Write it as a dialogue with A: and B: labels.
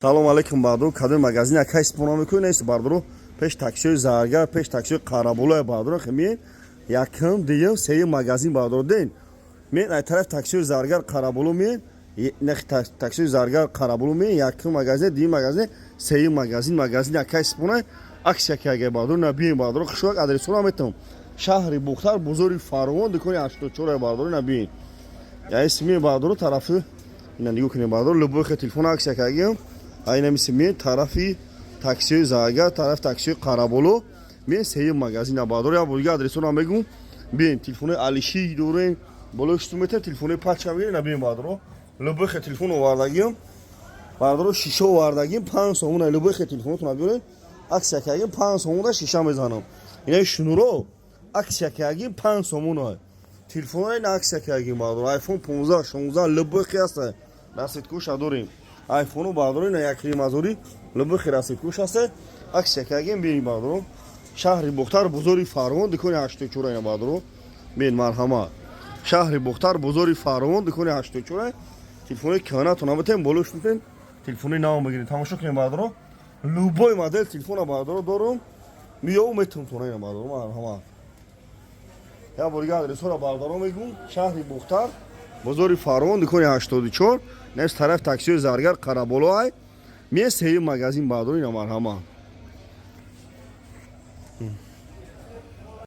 A: Салом алейкум, бардор. Кадои магазин акай спона мекунед? Нест, бардоро. Пеш таксиҳои Заргар, пеш таксиҳои Қараболоя, бардоро, хемие якум, дуюм, сеюм магазин, бардоро, ден. Мен ай тараф таксиҳои Заргар, Қараболо меен, нахи таксиҳои Заргар, Қараболо меен, якум магазин, дуюм магазин, сеюм магазин, магазин акай спона аксия кага, бардоро, на биен, бардоро, хушвак адресона метавон. Шаҳри Бухтар, бозори Фаровон, дукони 84, бардоро, на биен. Я исми, бардоро, тарафи ина нигоҳ кунем, бардоро, любой хе телефон аксия кагиам. Айна мисли мен тарафи таксиҳои Заргар, тарафи таксиҳои Қараболо мен, сеюм магазин, бардоро. Я бор дига адресона мегум. Биен, телефонои алиши дорем, болои шту метавем, телефонои пачка мегирем, на биен, бардоро, любой хе телефон овардагиам, бардоро, шиша овардагим 5 сомона. Любой хе телефонотон биёрем, аксия кардагим, 5 сомона шиша мезанам. Инаи шнуро аксия кардагим, 5 сомона. Телефонои на аксия кардагим, бардоро, айфон 15, 16, любой хе ҳаста, расидкуша дорем. Айфону, бардоро, ина якримазорӣ, любой хе расидкуш ҳаста, аксия кардагим. Биёем, бардоро, шаҳри Бухтар, бозори Фаровон, дукони 84 ина, бардоро, биен, марҳамат. Шаҳри Бухтар, бозори Фаровон, дукони 84. Телефонои кӯҳнатон набутем, болош мутем, телефонои нав бигирем. Тамошо кунем, бардоро, любой модел телефона, бардоро, дорум, миёву метавон тона ина, бардоро, марҳамат. Я бор дига адресҳоро, бардоро, мегум: шаҳри Бухтар, бозори Фаровон, дукони 84, нес тараф таксиҳои Заргар, Қараболо ай мие, сеюм магазин, бардоро, ина, марҳамат.